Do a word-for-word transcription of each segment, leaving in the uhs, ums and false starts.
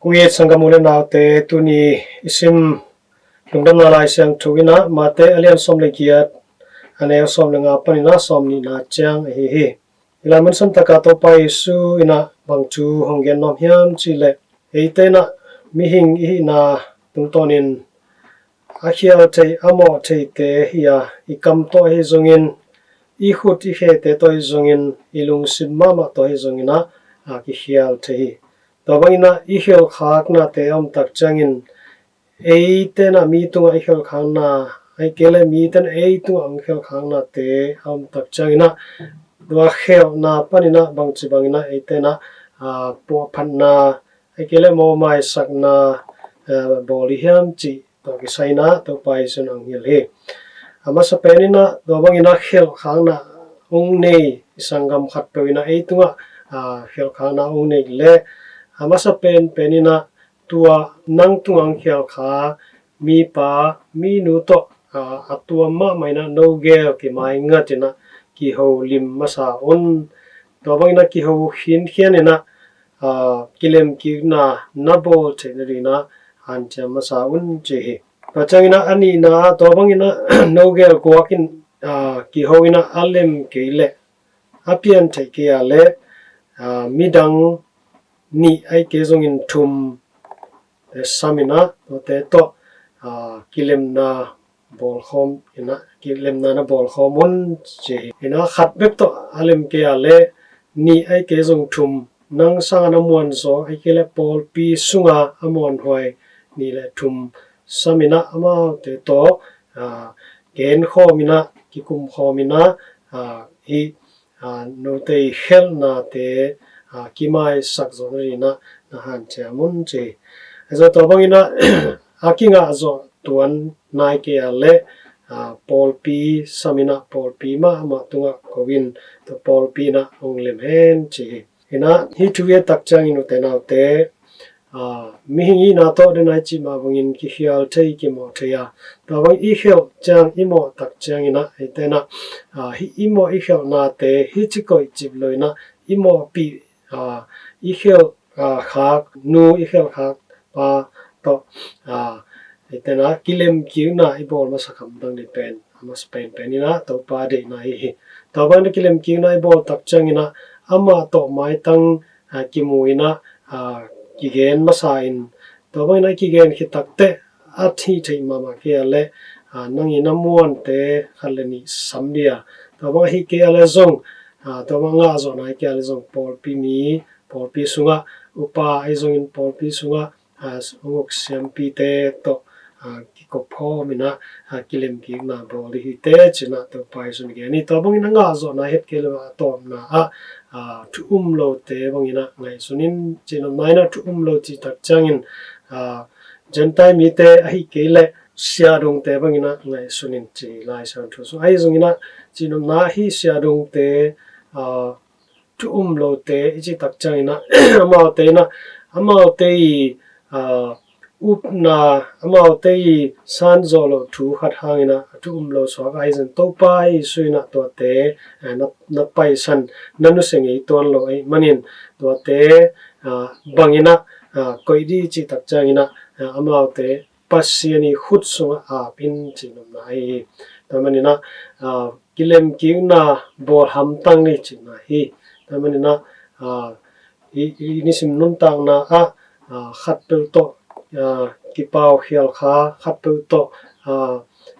Kong it sanggam u le naute, tuni i sim lungdamna Lai Siangtho in ah Mate a lian sawm le giat, a neu sawm le nga panin ah sawm nihna ciang ahi hi. Hih lai mun sung takah Topa Jesu in ah bang thu hong gen nuam hiam cih leh, eite in ah mihing i hihna tungtawnin a khial thei, a mawh theite hi a, i kam tawh ahi zongin, i khut i khete tawh ahi zongin, i lungsim mahmah tawh ahi zongin ah, a kikhial thei hi. Tua bangin ah i khelhkhaknate a om tak ciangin, eite in ah mi tungah i khelhkhakna, ahih kei leh mite in ah ei tungah hong khelhkhaknate a om tak ciangin ah, tua khelhna panin ah bangci bangin ah eite in ah, a, puahphatna, ahih kei leh mawhmaisakna, a, bawl i hiam cih tawh kisai in ah Topa Jesu in hong hilh hi. A masa pen in ah tua bangin ah khelhkhakna hong nei i sanggam khatpeuh in ah ei tungah, a, khelhkhakna hong neih leh, a masa penpen in ah tua nang tungah hong khelhkhak mipa, minu tawh, a, a tuam mahmah in ah no gel kimai ngat in ah kiho lim masa un. Tua bangin ah kiho khinkhian in ah, a, kilemkikna na bawl theih nadingin ah hanciam masa un ci hi. Tua ciangin ah a nihna ah, tua bangin ah no gel guak in, a, kiho in ah a lem kei leh, a pian theih kei a leh, a, midang nih ahih kei zongin thum, eh, sam in ah tuate tawh, a, kilemna bawlkhawm in ah, kilemna na bawlkhawm un ci hi. In ah khat bek tawh a lem kei a leh nih ahih kei zong thum, nang sangin a muanzaw ahih kei leh pawlpi sunga a muanhuai nih le thum sam in ah amaute tawh, a, genkhawm in ah, kikumkhawm in ah, a, hih, a, note i khelhnate, a, kimaisak zawh nadingin ah na hanciam un ci hi. Ahi zong tua bangin ah a kingah zawh tuan nai kei a leh, a, pawlpi sam in ah pawlpi mahmah tungah ko in, tua pawlpi in ah hong lem hen ci hi. In ah hih thu i et tak ciangin ute naute, a, mihing i hihna tawh den a i cih mah bangin kikhial thei, kimawh thei a, tua bang i khelh ciang, i mawh tak ciangin ah eite in ah, a, hih i mawh i khelhnate hih ci koih cip lo in ah i mawhpih, a, i khelh, a, khak nu, i khelhkhak pa tawh, a, eite in ah kilemkikna i bawl masa khamdang ding pen, a masa penpen in ah Topa deihna hi hi. Tua bangin ah kilemkikna i bawl tak ciangin ah amah tawh maitang, a, kimu in ah, a, kigen masa in, tua bangin ah i kigen khit takteh a hih theih mahmah kei a leh, a, nang in a muante khat le nih sam dia, tua bang ahih kei a leh zong, a, tua bang ngah zawh nai kei a leh zong pawlpi mi, pawlpi sungah upa ahi zongin pawlpi sungah, a, hong uk siampite tawh, a, kikop khawm in ah, a, kilemkikna bawl ding hi teh ci in ah Topa Jesu in gen hi. Tua bangin a ngah zawhna het kei leh a tawpna ah, a, thu um lote bangin ah ngaihsun in, cihnopna in ah thu um lo cih tak ciangin, a, Gentile mite ahih kei leh siahdongte bangin ah ngaihsun in ci Lai Siangtho sung. Ahi zongin ah cihnopna ah hih siahdongte, a, thu um lote i cih tak ciangin ah amaute in ah, amaute i, a, upna, amaute i san zawh loh thu khat hangin ah thu um lo suak ahi zongin Topa Jesu in ah tuate, a, na, na paisan, na nusia ngei tuan lo ahih manin tuate, a, bangin ah, a, koih ding i cih tak ciangin ah, a, amaute Pasian i khut sungah ap in cihnopna ahi hi. Tua manin ah, a, kilemkikna bawl hamtang ni cihna hi. Tua manin ah, a, i, i nisim nuntakna ah, a, khatpeuh tawh, a, kipaukhial kha, khatpeuh tawh, a,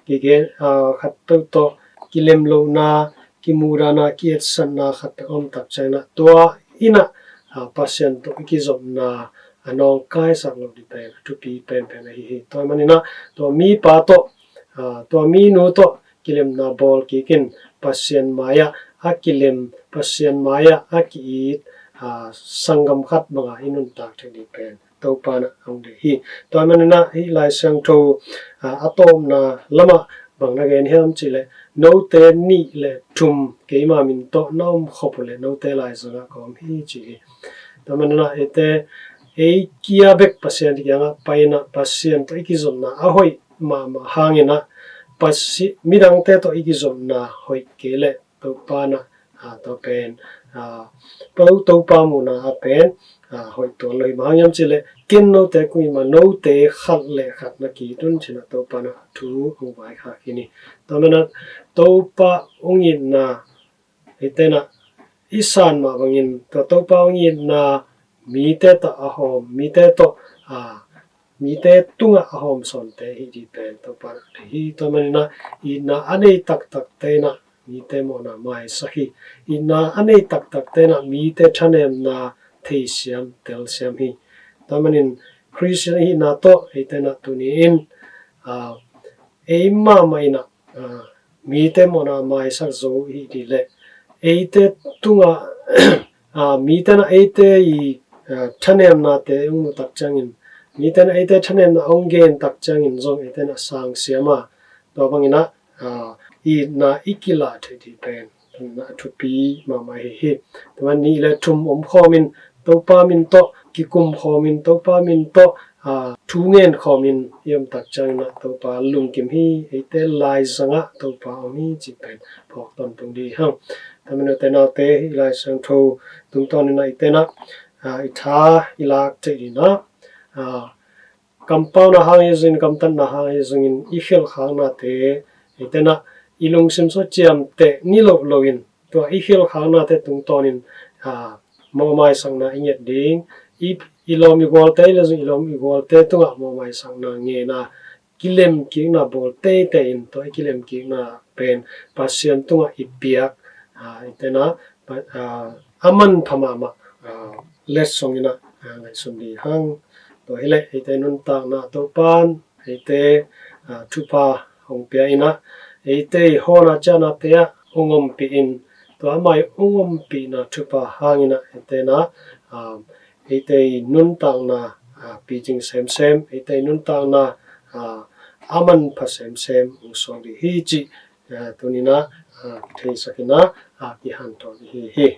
kigen, a, khatpeuh tawh kilemlohna, kimudahna, kietsatna khatpeuh om tak ciangin ah tua in ah, a, Pasian tawh i kizopna a nawngkaisak loh ding pen a thupi penpen ahi hi. Tua manin ah tua mipa tawh, a, tua minu tawh kilemna bawl kik in, Pasian mai-ah a kilem, Pasian mai-ah a ki-it, a, sanggam khat banga i nuntak theih ding pen Topa in ah hong deih hi. Tua manin ah hih Lai Siangtho, a, a tawpna lamah bang na gen hiam cih leh, note nih le thum keima min tawh na om khop uh leh note laizang ah ka om hi ci hi. Tua manin ah eite, ei kia bek Pasian kiangah pai in ah Pasian tawh i kizopna a hoih mahmah hangin ah, Pasi-, midangte tawh i kizopna hoih kei leh Topa in ah, a, tua pen, a, Topa muhna ah pen, a, hoih tuan lo hi. Bang hang hiam cih leh ken note kung it mah, note khat le khat na ki-it un ci-in ah Topa in ah thu hong vaikhak hi. Tua manin ah Topa hong itna, eite in ah i san mah bangin tua Topa hong itna mite tawh a hawm, mite tawh, a, mite tungah a hawm sawnte hi ding pen Topa in ah deih hi. Tua manin ah itna a nei taktakte in ah mite mawhna maisak hi. Itna a nei taktakte in ah mite thanemna theisiam, telsiam hi. Tua manin Khristian i hihna tawh eite in ah tuni-in, a, ei mahmah in ah, a, mite mawhna maisak zo i hih leh eite tungah, a, mite in ah eite i, a, thanemnate hong muh tak ciangin, mite in ah eite thanemna hong gen tak ciangin zong eite in ah sangsiam a, tua bangin ah, a, itna i kilah theih ding pen tua in ah a thupi mahmah hi hi. Tua manin nih le thum omkhawm in, Topa min tawh kikum khawm in, Topa min tawh, a, thu ngen khawm in i om tak ciangin ah Topa lungkim hi, eite laizang ah Topa om hi cih pen phawk tawntung ding hi hang. Tua manin ute naute, hih Lai Siangtho tungtawnin ah eite in ah, a, i tha i lak theih ding in ah, a, kampauna hang hi zongin, kamtatna hang hi zongin i khelhkhaknate eite in ah i lungsim sung ciamteh niloh loin tua i khelhkhaknate tungtawnin, a, mawhmaisakna i nget ding, i, i lawm i gualte, i le zong i lawm i gualte tungah mawhmaisakna ngen a, kilemkikna bawl teitei in, tua i kilemkikna pen Pasian tungah i piak, a, eite in ah, a, a manpha mahmah, a, letsong in ah, a, ngaihsun ding hi hang. Tua hi leh eite nuntakna Topa in eite, a, thupha hong pia in ah, eite i hawna ciahnate ah hong ompih in, tua amah i hong ompihna thupha hangin ah eite in ah, a, eite i nuntakna, a, picing semsem, eite i nuntakna, a, a manpha semsem hong suak ding hi cih, a, tuni-in ah, a, kitheisak in ah, a, kihanthawn ding hi hi.